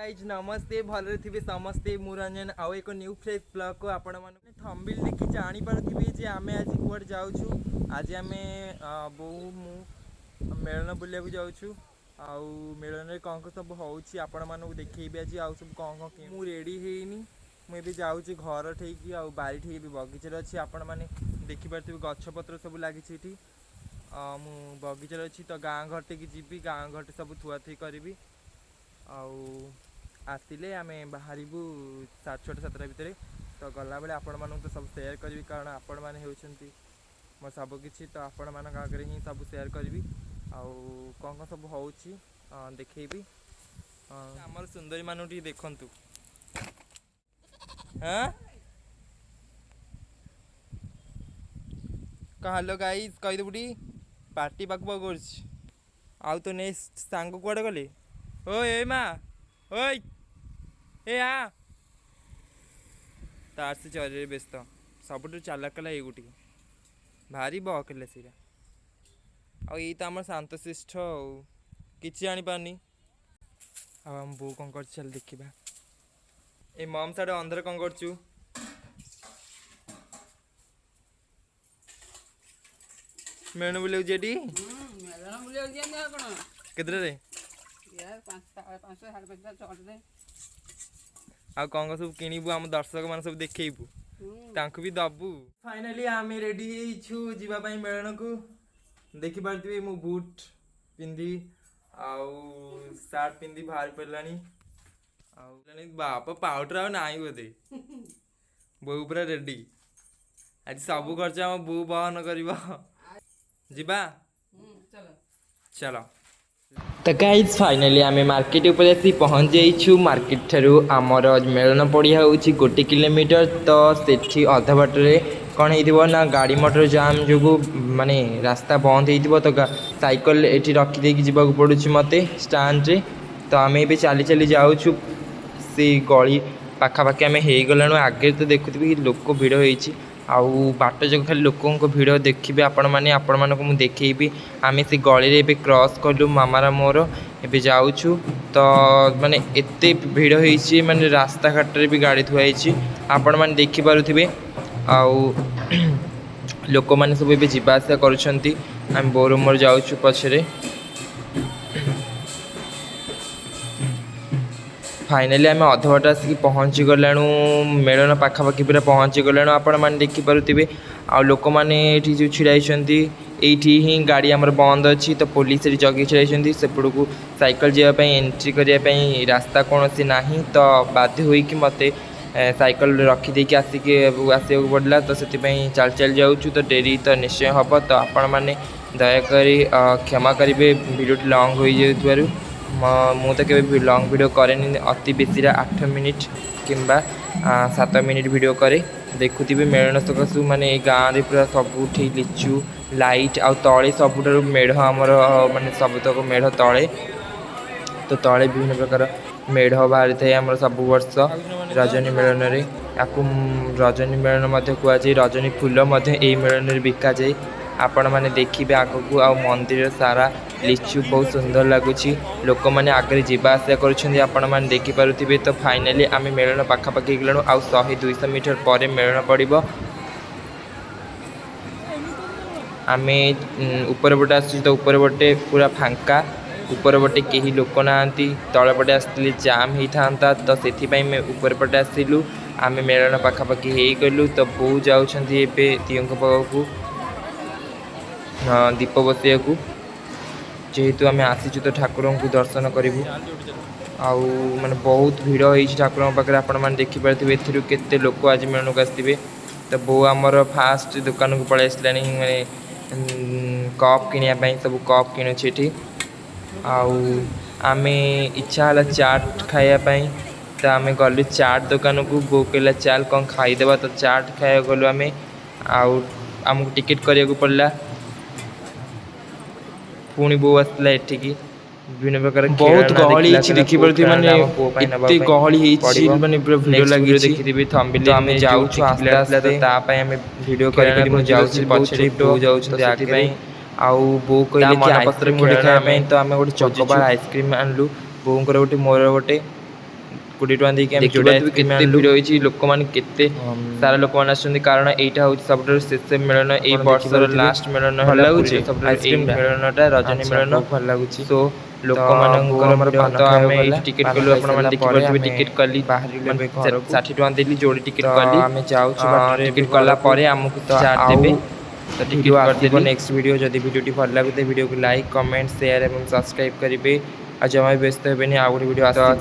Guys, ନମସ୍ତେ। ଭଲରେ ଥିବେ ସମସ୍ତେ। ମୁଁ ରଞ୍ଜନ, ଆଉ ଏକ ନ୍ୟୁ ଫ୍ରେଶ୍ ବ୍ଲଗ୍କୁ ଆପଣମାନଙ୍କୁ। ଥମ୍ବନେଲ୍ ଦେଖି ଜାଣିପାରୁଥିବେ ଯେ ଆମେ ଆଜି କୁଆଡ଼େ ଯାଉଛୁ। ଆଜି ଆମେ ବୋଉ ମୁଁ ମେଳନ ବୁଲିବାକୁ ଯାଉଛୁ। ଆଉ ମେଳନରେ କ'ଣ କ'ଣ ସବୁ ହେଉଛି, ଆପଣମାନଙ୍କୁ ଦେଖେଇବି ଆଜି। ଆଉ ସବୁ କ'ଣ କ'ଣ। ମୁଁ ରେଡ଼ି ହେଇନି, ମୁଁ ଏବେ ଯାଉଛି ଘର ଠେଇକି ଆଉ ବାରି ଠେଇକି ବି ବଗିଚାରେ ଅଛି। ଆପଣମାନେ ଦେଖିପାରୁଥିବେ, ଗଛପତ୍ର ସବୁ ଲାଗିଛି ଏଠି। ମୁଁ ବଗିଚାରେ ଅଛି, ତ ଗାଁ ଘର ଟିକେ ଯିବି, ଗାଁ ଘରଟି ସବୁ ଥୁଆଥୁଇ କରିବି। ଆଉ ଆସିଲେ ଆମେ ବାହାରିବୁ 6:30 7ଟା ଭିତରେ। ତ ଗଲାବେଳେ ଆପଣମାନଙ୍କୁ ତ ସବୁ ସେୟାର କରିବି, କାରଣ ଆପଣମାନେ ହେଉଛନ୍ତି ମୋ ସବୁକିଛି। ତ ଆପଣମାନଙ୍କ ଆଗରେ ହିଁ ସବୁ ସେୟାର କରିବି ଆଉ କ'ଣ କ'ଣ ସବୁ ହେଉଛି ଦେଖେଇବି। ଆମର ସୁନ୍ଦରୀମାନଙ୍କୁ ଟିକେ ଦେଖନ୍ତୁ। ହଁ, ହ୍ୟାଲୋ ଗାଇଜ୍ କହିଦେବୁ ଟିକେ। ପାଟି ପାକୁ ପାକୁ କରୁଛି। ଆଉ ତ ନେକ୍ସଟ ସାଙ୍ଗ କୁଆଡ଼େ ଗଲେ? ଓ ଏ ମା, ଓଇ ଏ ଆ। ତାର ସେ ଚରିରେ ବ୍ୟସ୍ତ। ସବୁଠୁ ଚାଲାକ କଲା ଏଇ ଗୋଟିକ, ଭାରି ବକ୍ ହେଲା ସେଇଟା। ଆଉ ଏଇ ତ ଆମର ଶାନ୍ତଶିଷ୍ଟ, ଆଉ କିଛି ଜାଣିପାରୁନି। ଆଉ ଆମ ବୋଉ କ'ଣ କରୁଛି, ଚାଲ ଦେଖିବା। ଏ ମମ୍, ସାଡ଼େ ଅନ୍ଧାର କ'ଣ କରୁଛୁ? ମେଳଣ ବୁଲିବାକୁ ଯିଏ ଏଠି। ମେଳଣ ବୁଲିବାକୁ ଯିଏନି ଆଉ କ'ଣ? କେତେଟାରେ? ଇଏ 5ଟା, 5ଟା, 5:30ଟା, 6ଟାରେ। ଆଉ କ'ଣ କ'ଣ ସବୁ କିଣିବୁ, ଆମ ଦର୍ଶକ ମାନେ ସବୁ ଦେଖେଇବୁ, ତାଙ୍କୁ ବି ଦବୁ। ଫାଇନାଲି ଆମେ ରେଡି ହେଇଛୁ ଯିବା ପାଇଁ ମେଳଣକୁ। ଦେଖିପାରୁଥିବେ, ମୁଁ ବୁଟ୍ ପିନ୍ଧି ଆଉ ସାର୍ଟ ପିନ୍ଧି ବାହାରି ପଡ଼ିଲାଣି। ଆଉ ବାପା, ପାଉଡର ଆଉ ନାହିଁ ବୋଧେ। ବୋଉ ପୁରା ରେଡି। ଆଜି ସବୁ ଖର୍ଚ୍ଚ ଆମ ବୋଉ ବହନ କରିବ। ଯିବା। ଚାଲ। ଚାଲ। ତ ଗାଇଜ୍, ଫାଇନାଲି ଆମେ ମାର୍କେଟ ଉପରେ ଆସି ପହଞ୍ଚି ଯାଇଛୁ। ମାର୍କେଟ ଠାରୁ ଆମର ମେଳନ ପଡ଼ିଆ ହେଉଛି 1 କିଲୋମିଟର। ତ ସେଠି ଅଧା ବାଟରେ କ'ଣ ହେଇଥିବ ନା, ଗାଡ଼ି ମଟର ଜାମ୍ ଯୋଗୁଁ ମାନେ ରାସ୍ତା ବନ୍ଦ ହେଇଥିବ। ତ ସାଇକେଲ ଏଠି ରଖିଦେଇକି ଯିବାକୁ ପଡ଼ୁଛି ମୋତେ ଷ୍ଟାଣ୍ଡରେ। ତ ଆମେ ଏବେ ଚାଲି ଚାଲି ଯାଉଛୁ। ସେଇ ଗଳି ପାଖାପାଖି ଆମେ ହେଇଗଲାଣୁ। ଆଗରେ ତ ଦେଖୁଥିବେ କି ଲୋକ ଭିଡ଼ ହେଇଛି। ଆଉ ବାଟ ଯାକ ଖାଲି ଲୋକଙ୍କ ଭିଡ଼ ଦେଖିବେ ଆପଣମାନେ, ଆପଣମାନଙ୍କୁ ମୁଁ ଦେଖେଇବି। ଆମେ ସେ ଗଳିରେ ଏବେ କ୍ରସ୍ କଲୁ, ମାମାର ମୋର ଏବେ ଯାଉଛୁ। ତ ମାନେ ଏତେ ଭିଡ଼ ହେଇଛି, ମାନେ ରାସ୍ତାଘାଟରେ ବି ଗାଡ଼ି ଥୁଆ ହେଇଛି, ଆପଣମାନେ ଦେଖିପାରୁଥିବେ। ଆଉ ଲୋକମାନେ ସବୁ ଏବେ ଯିବା ଆସିବା କରୁଛନ୍ତି। ଆମେ ବୋଉର ମୋର ଯାଉଛୁ ପଛରେ। ଫାଇନାଲି ଆମେ ଅଧ ବାଟ ଆସିକି ପହଞ୍ଚି ଗଲାଣୁ। ମେଳନ ପାଖାପାଖି ପୁରା ପହଞ୍ଚି ଗଲାଣୁ, ଆପଣମାନେ ଦେଖିପାରୁଥିବେ। ଆଉ ଲୋକମାନେ ଏଠି ଯେଉଁ ଛିଡ଼ା ହେଇଛନ୍ତି, ଏଇଠି ହିଁ ଗାଡ଼ି ଆମର ବନ୍ଦ ଅଛି। ତ ପୋଲିସ ଏଠି ଜଗି ଛିଡ଼ା ହେଇଛନ୍ତି। ସେପଟକୁ ସାଇକେଲ ଯିବା ପାଇଁ, ଏଣ୍ଟ୍ରି କରିବା ପାଇଁ ରାସ୍ତା କୌଣସି ନାହିଁ। ତ ବାଧ୍ୟ ହୋଇକି ମୋତେ ସାଇକେଲ ରଖିଦେଇକି ଆସିବାକୁ ପଡ଼ିଲା। ତ ସେଥିପାଇଁ ଚାଲି ଚାଲି ଯାଉଛୁ, ତ ଡେରି ତ ନିଶ୍ଚୟ ହେବ। ତ ଆପଣମାନେ ଦୟାକରି କ୍ଷମା କରିବେ ଭିଡ଼ିଓଟି ଲଙ୍ଗ୍ ହୋଇଯାଉଥିବାରୁ। ମୁଁ ତ କେବେ ଲଙ୍ଗ୍ ଭିଡ଼ିଓ କରେନି, ଅତି ବେଶୀରେ 8 ମିନିଟ୍ କିମ୍ବା 7 ମିନିଟ୍ ଭିଡ଼ିଓ କରେ। ଦେଖୁଥିବେ, ମେଳନ ସକାଶୁ ମାନେ ଏଇ ଗାଁରେ ପୁରା ସବୁଠି ଲିଚୁ ଲାଇଟ୍। ଆଉ ତଳେ ସବୁଠାରୁ ମେଢ଼ ଆମର, ମାନେ ସବୁତକ ମେଢ଼ ତଳେ। ତ ତଳେ ବିଭିନ୍ନ ପ୍ରକାର ମେଢ଼ ବାହାରିଥାଏ ଆମର ସବୁ ବର୍ଷ ରଜନୀ ମେଳନରେ। ୟାକୁ ରଜନୀ ମେଳନ ମଧ୍ୟ କୁହାଯାଏ। ରଜନୀ ଫୁଲ ମଧ୍ୟ ଏଇ ମେଳନରେ ବିକାଯାଏ, ଆପଣମାନେ ଦେଖିବେ ଆଗକୁ। ଆଉ ମନ୍ଦିର ସାରା ଲିଚୁ ବହୁତ ସୁନ୍ଦର ଲାଗୁଛି। ଲୋକମାନେ ଆଗରେ ଯିବା ଆସିବା କରୁଛନ୍ତି, ଆପଣମାନେ ଦେଖିପାରୁଥିବେ। ତ ଫାଇନାଲି ଆମେ ମେଳନ ପାଖାପାଖି ହେଇଗଲାଣୁ। ଆଉ 100-200 ମିଟର ପରେ ମେଳନ ପଡ଼ିବ। ଆମେ ଉପର ପଟେ ଆସୁଛୁ, ତ ଉପର ପଟେ ପୁରା ଫାଙ୍କା। ଉପର ପଟେ କେହି ଲୋକ ନାହାନ୍ତି। ତଳ ପଟେ ଆସିଥିଲେ ଜାମ୍ ହେଇଥାନ୍ତା, ତ ସେଥିପାଇଁ ଆମେ ଉପର ପଟେ ଆସିଲୁ। ଆମେ ମେଳନ ପାଖାପାଖି ହେଇଗଲୁ। ତ ବୋଉ ଯାଉଛନ୍ତି ଏବେ ଦିଅଙ୍କ ପାଖକୁ, ହଁ, ଦୀପ ବସେଇବାକୁ। ଯେହେତୁ ଆମେ ଆସିଛୁ, ତ ଠାକୁରଙ୍କୁ ଦର୍ଶନ କରିବୁ। ଆଉ ମାନେ ବହୁତ ଭିଡ଼ ହେଇଛି ଠାକୁରଙ୍କ ପାଖରେ, ଆପଣମାନେ ଦେଖିପାରୁଥିବେ। ଏଥିରୁ କେତେ ଲୋକ ଆଜି ମେଳନକୁ ଆସିଥିବେ। ତ ବୋଉ ଆମର ଫାଷ୍ଟ ଦୋକାନକୁ ପଳେଇ ଆସିଲାଣି, ମାନେ କପ୍ କିଣିବା ପାଇଁ। ସବୁ କପ୍ କିଣୁଛି ଏଠି। ଆଉ ଆମେ ଇଚ୍ଛା ହେଲା ଚାଟ୍ ଖାଇବା ପାଇଁ, ତ ଆମେ ଗଲୁ ଚାଟ୍ ଦୋକାନକୁ। ବୋଉ କହିଲା, ଚାଲ କ'ଣ ଖାଇଦେବା। ତ ଚାଟ୍ ଖାଇବାକୁ ଗଲୁ ଆମେ। ଆଉ ଆମକୁ ଟିକେଟ୍ କରିବାକୁ ପଡ଼ିଲା। ପୁଣି ବୋଉ ଆସିଥିଲା ଏଠିକି। ବିଭିନ୍ନ ପ୍ରକାର ବହୁତ ଖେଳଣା ଗହଳି ଦେଖିଲା, ହେଇଛି, କହିଲା କୋଉ ଦେଖିପାରୁଥିବେ। ଖେଳଣାଟା ମାନେ ଆମ ପୁଅ ପାଇଁ ନେବା ଏତେ ପାଇଁ ଗହଳି ହେଇଛି, ପଡ଼ିବ। ମାନେ ପୁରା ଭିଡ଼ ନେକ୍ସଟ ଭିଡ଼ିଓ ଲାଗିଛି। ଦେଖିଥିବେ, ତ ଆମେ ଥମ୍ବନେଲ୍ ଯୋଉ ଯାଉଛୁ ଟିକି ଆସ୍ତେ ପିଲାଟା ଥିଲା, ତ ଆସ୍ତେ। ତା ପାଇଁ ଆମେ ଭିଡ଼ିଓ କରି ଖେଳଣା କରି ମୁଁ ଖୋଜୁଥିଲା, ଯାଉଛି ସେ ବହୁତ ପଛରେ, ଛୋଟ, ବୋଉ ତ ଯାଉଛନ୍ତି ଆଗରେ। ସେଥିପାଇଁ ଆଉ ବୋଉ ତା କହିଲେ କି ମନପସନ୍ଦର ଆଇସ୍କ୍ରିମ୍ ଗୋଟେ ଖେଳଣା ଖାଇବା ଆମେ ପାଇଁ, ତ ଆମେ ଗୋଟେ ଖୋଜିଛୁ। ଚକୋବାର ଆଇସ୍କ୍ରିମ୍ ଆଣିଲୁ, ବୋଉଙ୍କର ଗୋଟେ, ମୋର ଗୋଟେ। 20 ଟଙ୍କା ଦେଇକି ଆମେ ଯୋଡ଼େ ଦେଖିପାରୁଥିବେ ଆଇସ୍କ୍ରିମ୍ କେତେ ଆଣିଲୁ। ଭିଡ଼ ହେଇଛି, ଲୋକମାନେ କେତେ ସାରା ଲୋକମାନେ ଆସୁଛନ୍ତି, କାରଣ ଏଇଟା ହେଉଛି ସବୁଠାରୁ ଶେଷ ମେଳନ ଏଇ ଆପଣ ବର୍ଷର। ଦେଖିପାରୁଥିବେ। ଲାଷ୍ଟ ମେଳନ ଭଲ ହେଲା ଲାଗୁଛି ପୁରୀର ସବୁଠାରୁ ଏଇ ଆଇସ୍କ୍ରିମଟା? ମେଳନଟା, ରଜନୀ ଆଚ୍ଛା, ମେଳନ। ବହୁତ ଭଲ ଲାଗୁଛି। ସୋ ତ ଲୋକମାନଙ୍କର ବୋଉ ଆମର ଭିଡ଼ ପାନ ତ ଖାଇବାକୁ ଆମେ ଗଲା। ଏଇଠି ଟିକେଟ୍ ପାନ କଲୁ। ଆପଣମାନେ ଖାଇସାରିଲା ପରେ ଦେଖିପାରୁଥିବେ, ଆମେ ଟିକେଟ୍ କଲି, ବାହାରିଲୁ ଏବେ ଘରକୁ। 60 ଟଙ୍କା ଦେଲି, ଯୋଡ଼େ ତ ଟିକେଟ୍ କଲି। ଆମେ ଯାଉଛୁ ବାଟରେ ଏବେ ଟିକେଟ୍ କଲା ଘରକୁ। ପରେ ଆମକୁ ତ ଚାଟ୍ ଆଉ ଦେବେ, ତ ଭିଡ଼ିଓ ଟିକେଟ୍ ଆସିବ କରିଦେଲି। Next video. ଯଦି ଭିଡ଼ିଓଟି ଭଲ ଲାଗୁଥାଏ, ଭିଡ଼ିଓକୁ ଲାଇକ୍, କମେଣ୍ଟ, ସେୟାର ଏବଂ ସବସ୍କ୍ରାଇବ୍ କରିବେ। ଆଉ ଜମା ବି ବ୍ୟସ୍ତ ହେବେନି, ଆଉ ଗୋଟେ ଭିଡ଼ିଓ ତ ଆସିବ।